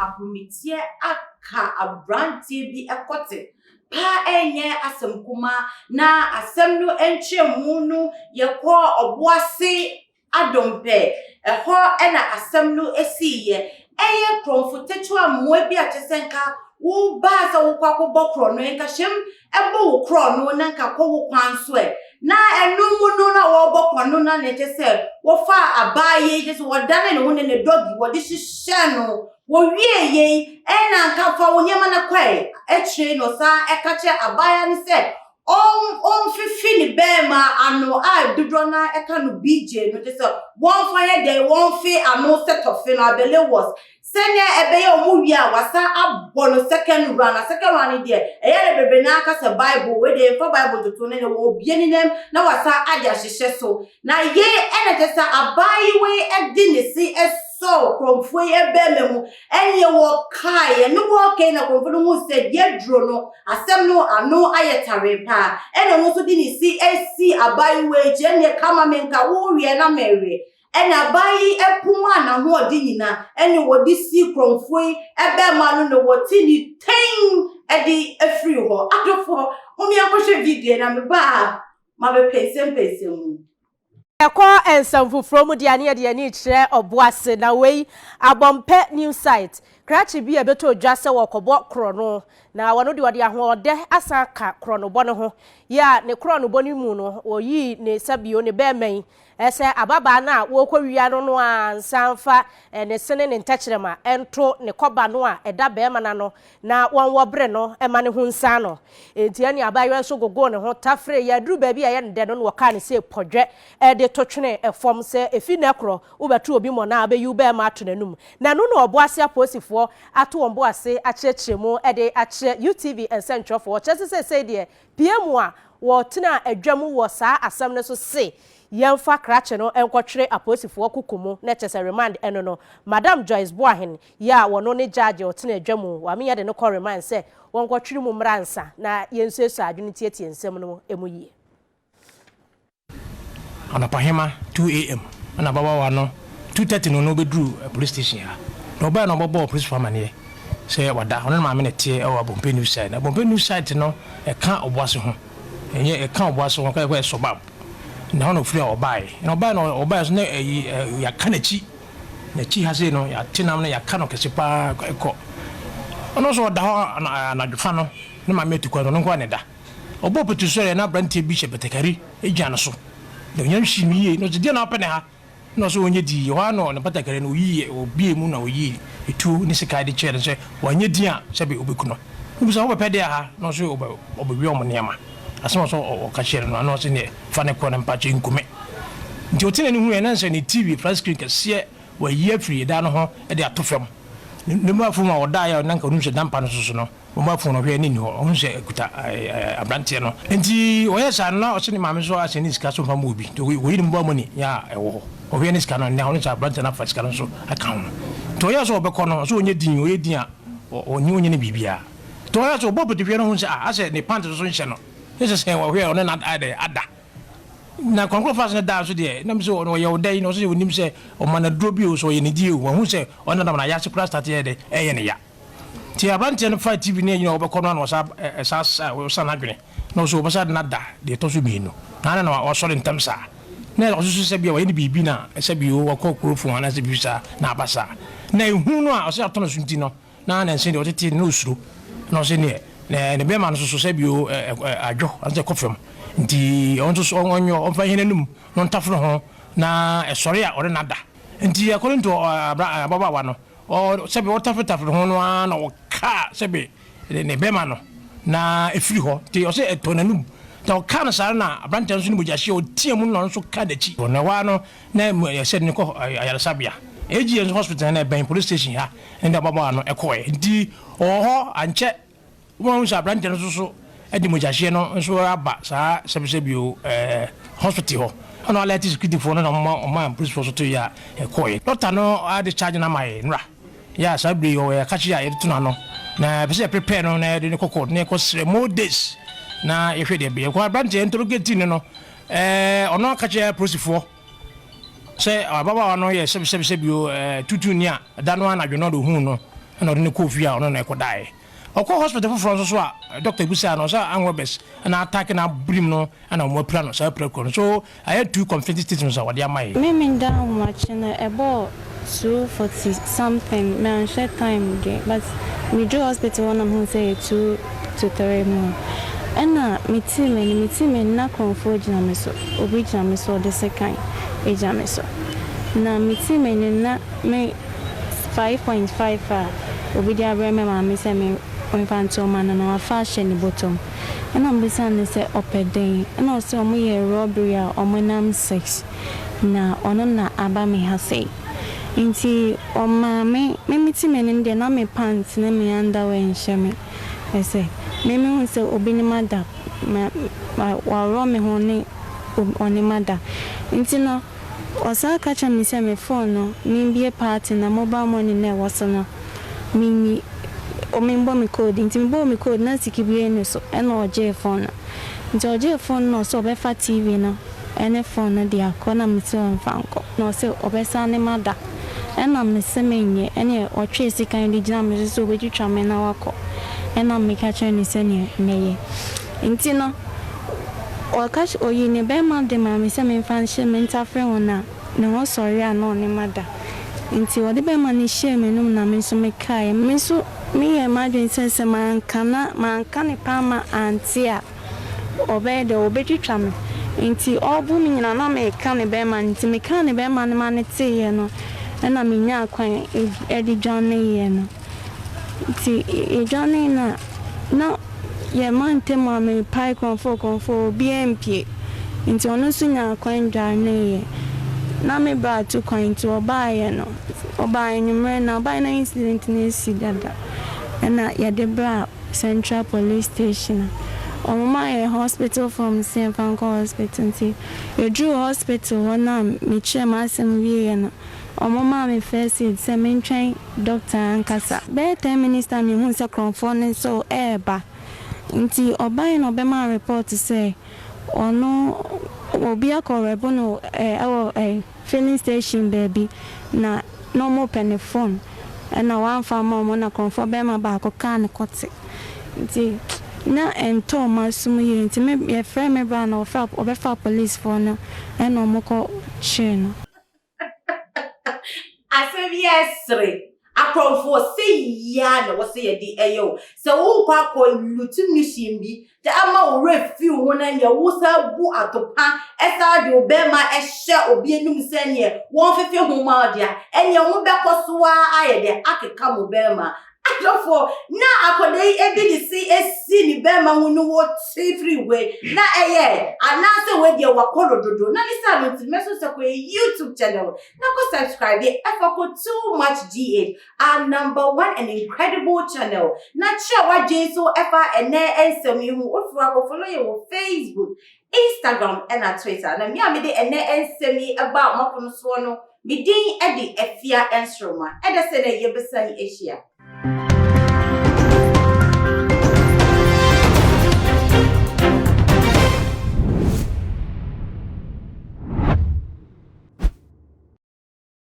Ahometeɛ aka aberanteɛ bi kɔte paa ɛnyɛ asɛm kumaa na asɛm no nkyerɛmu no yɛkɔ Ɔboase Adompɛ ɛhɔ na asɛm no siiɛ. Ɛyɛ korɔmfo tɛkyerɛ mmoa bi a kyerɛ sɛ nka wobaa sɛ wokɔ akɔbɔ korɔno nka hyɛm ɛbɔ wo korɔno na nka kɔ wo kwan so ɛ. Na ɛno mu no na wɔrebɔ korɔno na na kyerɛ sɛ wɔfaa abaa yi kyerɛ sɛ wɔdane ne ho ne ne dɔgi wɔde hyehyɛ no. Wɔwie yei ɛna nka fa wo nneɛma no kɔe. Akyire no ɔsan ɛka kyerɛ abaayewa no sɛ ɔmfefe ne bɛrima ano a dodoɔ no ara ɛka no BJ no kyerɛ sɛ wɔmfa yɛ dɛn wɔmfe ano sɛ tɔfe no abele was sɛnea ɛbɛyɛ ɔmo wie a wasa abɔ no second round. Na second round no deɛ, ɛyɛ ne bebree naa ka sɛ Bible wei deɛ, yɛmfa Bible toto no ne wɔbie ne nam na wasa ade ahyehyɛ so. Na yei ɛna kyerɛ sɛ abaayewa yi ɛde ne se ɛsɔɔ kurɔmfoɔ yi ɛbɛrima mu ɛneɛ wɔkaeɛ ne wɔkae na kurɔmfoɔ no hu sɛ deɛ duro no asɛm no ano ayɛ tare paa, ɛna ɔno nso de ne si esi abaayewa akyi ɛneɛ kama menka wowie na mɛwie. Ɛna abaa yi ɛpum a n'ahoɔden nyinaa ɛne wɔde si kurɔmfoɔ yi ɛbɛrima no na wɔte ne tɛn ɛde afiri hɔ. Adɔfoɔ, mommyɛnkɔhwɛ video na meba a mabɛpɛnsɛmpɛnsɛm mu. Ɛkɔ nsɛm foforɔ mu deɛ, ne yɛde ani kyerɛ Ɔboase na wei Abɔmpɛ New Site krakye bi a ɛbɛtɔ dwa sɛ wɔkɔbɔ korɔno na wɔno deɛ ɔde ahoɔdɛ asan ka korɔnobɔ no ho yɛ a ne korɔnobɔ no mu no wɔyii ne sɛbio ne bɛrima yi ɛsɛ ababaa no a wɔrekɔ wia no a nsa mfa ne sene ne ntɛkyerɛma ɛnto ne kɔba no a ɛda bɛrima no na wɔn wɔ bere no ɛma ne ho nsa no. Enti ɛne abaayewa nso gogo ne ho tafere yɛduru baabi a ɛyɛ ne dɛ no na wɔkaa ne sɛ pɔdwɛ ɛde to twene ɛfam sɛ efi na ɛkorɔ wobɛto obi mmɔ na abɛyi wo bɛrima ato n'anum. Na ɛno na Ɔboase apolisifoɔ ato wɔn bo ase akyerɛkyerɛ mu ɛde akyerɛ UTV nsɛntwerɛfoɔ. Ɔkyerɛ sɛ sɛsɛi deɛ pie mu a wɔtena adwa mu wɔ saa asɛm no so se yɛmfa krakye no nkɔtwere apolisifoɔ koko mu na kyerɛ sɛ remand. Ɛno no Madam Joyce Boahen yɛ a wɔno ne judge ɔtena adwa mu wame yɛde no kɔ remand sɛ wɔnkɔtwere mu mmra nsa na yɛnsuasua adwene tietie nsɛm no mu yie. Anɔpahema 2 a.m. ɛna ababaawa no 2:30 no ɔbɛduru police station ha na ɔbaa na ɔbɛbɔɔ police amaneɛ sɛ wada ɔno ne maame na teɛ ɛwɔ Abɔmpɛ New Site. Na Abɔmpɛ New Site no ɛka Ɔboase ho, ɛnyɛ ɛka Ɔboase ho kɔyɛ suburb na hɔ na ofiri a ɔbaeɛ. Na ɔbaeɛ na ɔbaeɛ so na ɛyi yɛaka n'akyi ha sei no yɛate nam no yɛaka no kɛse paa ɛkɔ. Ɔno nso ɔda hɔ anadwofa no ne maame atu kwan, ɔno nko a ne da ɔbɔ petu sɔrɔ na aberanteɛ bi hyɛ batakari gyina no so na onyam hyi no yie na ɔsɛ deɛ na ɔpɛ ne ha na ɔsɛ ɔnyɛ di hɔ a na ɔne batakari no ɔyii ɔbie mu na ɔyii etuo ne sika de kyerɛ no sɛ wanyɛ din a sɛbi ɔbɛku no. Obisa wobɛpɛ deɛ ha na ɔsɛ ɔbɛwie ɔmo nneɛma asɛm ɔsɛ ɔka kyerɛ no na ɔsɛ neɛ fa ne kɔ ne mpakyɛ nkume. Nti ɔte n'ani hu yɛ na sɛ ne TV flat screen kɛseɛ wayi afiri dan no ho de ato fam ne mobile phone a ɔdaeɛ a na nka ɔnim sɛ dampa no soso no mobile phone ɔhwɛ ne ni hɔ. Ɔhu sɛ ɛkuta aberanteɛ no. Nti ɔyɛ saa no na ɔsɛ ne maame nso asɛ ne sika so mfa ma obi. Nti ɔyi ne mobile money yɛ a ɛwɔ hɔ ɔhwɛ ne sika no ne ɔno sɛ aberanteɛ no afa sika no nso aka ho. Nti ɔyɛ sɛ ɔbɛkɔ no ɔsɛ ɔnyɛ din ɔyɛ din a ɔnyɛ ɔnyɛ ne biribiara. Nti ɔyɛ sɛ ɔbɔ petehwɛ no ho sɛ asɛ ne pant so nhyɛ no ne sɛ ɔhwɛ ɔne na ada na kɔnkɔn fa so ne daa nso deɛ nam sɛ ɔyɛ ɔda yi na ɔsɛ onim sɛ ɔma na duro bi o sɛ ɔyɛ ne die o wɔn ho sɛ ɔne nam na yase kora start yɛ dɛ ɛyɛ ne ya. Nti aberanteɛ no fa TV ne ɛnyina ɔbɛkɔ no ana ɔsa ɛsa ɔsa n'adwene na ɔsɛ ɔbɛsa de n'ada deɛ ɛtɔ so mmienu na ana na ɔsɔre ntɛm saa na ɔsoso sɛ bia wɔyɛ ne biribi na ɛsɛ bi o wɔkɔ kuro fon anaasɛ biribi saa na aba saa na ehu no a ɔsɛ atɔ no so. Nti no na ne nse deɛ ɔtete na osuro na ɔsɛ neɛ ne bɛrima no soso sɛ bi o adwo anaasɛ kɔ fam. Nti ɔno nso so ɔnyɛ ɔmfa hɛn anum na ɔntaforo ho na ɛsɔre a ɔde n'ada. Nti according to ababaawa no sɛbi ɔtafetafere ho no ara na ɔkaa sɛbi ne bɛrima no na efiri hɔ. Nti ɔsɛ ɛtɔ n'anum na ɔkaa no saa na aberanteɛ nso ne mogya hyɛ ɔtia mu na ɔno nso ka n'akyi na ɛhɔ ara no na ɛsɛ ne kɔ ayaresabea AGS nso hospital na ɛbɛn police station ha ne de ababaawa no ɛkɔɛ. Nti ɔwɔ hɔ ankyɛ wɔn sɛ aberanteɛ no nso so ɛde mogyahyeɛ no nso aba saa sɛbisɛbi o hospital hɔ ɛna alert security foɔ no na ɔma police foɔ so to yɛ a ɛkɔɛ. Doctor no ade charge na ama yɛ nura yɛ a saa bere yi ɔwɔ yɛka kye a yɛde to n'ano na ɛpɛ sɛ yɛ prepare no na yɛde ne kɔ court na yɛkɔ srɛ more days na yɛhwɛ deɛ bɛyɛ kɔ. Aberanteɛ interrogate no ɔno aka kyerɛ polisifoɔ sɛ ababaawa no yɛ sɛbisɛbisɛbi o tutu ni a da no anadwo no ɔde ohun no. Ɛna ɔde no kɔɔ fie a ɔno na ɛkɔdaeɛ. Ɔkɔɔ hospital foforɔ nso so a doctor bisaa no, ɔsɛ armed robbers na attack no abirim no na wɔn apira no saa apira kuro no. So ayɛ two conflicting statements a wɔde ama yɛn. Me me da ahomakye no ɛbɔɔ 2:40 something manhwɛ time deɛ but me duru hospital hɔ na me hu sɛ ɛyɛ 2 to 3 mu a ɛna me tii m'ani me tii m'ani na krɔnfoɔ gyina me so obi gyina me so ɔde sekan gyina me so na me tii m'ani na me 5.5 a obi de abrɛ me maame sɛ me mfa nto ma no na wafa ahyɛ ne bɔtɔ mu. Ɛna mebisa no sɛ ɔpɛ dɛn, ɛna ɔse ɔmo yɛ robbery a ɔmo nam 6 na ɔno na aba me ha sei. Nti ɔmaa me, me mete m'anim deɛ na me pant ne me underwear nhyɛ me. Ɛsɛ me mehu sɛ obi ne mada, waworɔ me ho ne ɔne mada. Nti no ɔsan ka kyerɛ me sɛ me phone no membie party na mobile money na ɛwɔ so no menyi membɔ me code. Nti mebɔɔ me code na sika biara nni so, ɛna ɔgyee phone no. Nti ɔgyee phone no na ɔsɛ ɔbɛfa TV no ɛne phone no de akɔ, na mese ɔmfa nkɔ, na ɔsɛ ɔbɛsan ne mada, ɛna mese menyɛ. Ɛne ɔtwee sika de gyina me so sɛ ɔbɛtwitwa me na wakɔ, ɛna meka kyerɛ no sɛneɛ mɛyɛ. Nti no ɔka oyi ne bɛrima de ma me sɛ memfa nhyɛ me ntafere ho na ne ho sɔre a na ɔne mada. Nti ɔde bɛrima no hyɛɛ m'anum na me nso mekaeɛ. Me nso meyɛ m'adwene sɛ sɛ manka na manka ne paa ma ante a, ɔbɛyɛ dɛ ɔbɛtwitwa me. Nti ɔbo me nyina na meka ne bɛrima no. Nti meka ne bɛrima no ma ne teeɛ no, ɛna menyaa kwan ɛde dwaneeɛ no. Nti yɛdwanee no a, na yɛma ntam a mepae krɔmfoɔ krɔmfoɔ, obiara mpie. Nti ɔno nso nyaa kwan dwaneeɛ. Na me bra atu kwan, nti ɔbaeɛ no, ɔbaa anwummerɛ na ɔbaeɛ na incident no asi dada. Ɛna yɛde braa Central Police Station a ɔmo ma yɛ hospital form sɛ yɛmfa nkɔ hospital. Nti yɛduruu hospital hɔ na mekyerɛ m'asɛm wieɛ no, ɔmo maa me first aid sɛ mentwɛn doctor ankasa. Bɛyɛ 10 minutes time, mehu sɛ krɔmfoɔ no nso ɛɛba. Nti ɔbaeɛ na ɔbɛmaa report sɛ ɔno obi akɔ rob no ɛwɔ filling station baabi na ɔmo pɛ ne phone, ɛna wamfa ama ɔmo, na krɔmfoɔ bɛrima baako kaa ne kɔte. Nti na ɛntɔ ɔmo asom yie. Nti me yɛfrɛ me bra na ɔfrɛ ɔbɛfa policefoɔ no, ɛna ɔmo kɔ kyee no. Asɛm yi ɛsere akorɔmfoɔ sɛ yia na wɔsɛ yɛde ɛyɛ o sɛ wokɔ akɔ loot mission bi te ama wo werɛ fi wo ho na neɛ wo sa bu atopa ɛsa de wo bɛrima ɛhyɛ obi anim sɛ neɛ wɔmfefe ho ma wo deɛ a, ɛneɛ wo bɛkɔ so a ayɛ deɛ akeka mo bɛrima. Adɔfoɔ, na akwadaa yi ebi de si esi ne bɛrima ho no wɔte firi wei na ɛyɛ anaasɛ wei deɛ wakɔ no dodo na ne saa no. Nti mɛso sɛ kɔ yɛ YouTube channel na kɔ subscribe ɛfa kɔ Too Much GH, our number one and incredible channel, na kyerɛ w'adwene so ɛfa ɛnɛ nsɛm yi ho. Wofiri akɔ follow yɛ wɔ Facebook, Instagram ɛna Twitter. Na mmea a mede ɛnɛ nsɛm yi ɛba ɔmapono soɔ no, me din ɛde Afia Nsoroma. Ɛda sɛ na yɛbɛsan ahyia.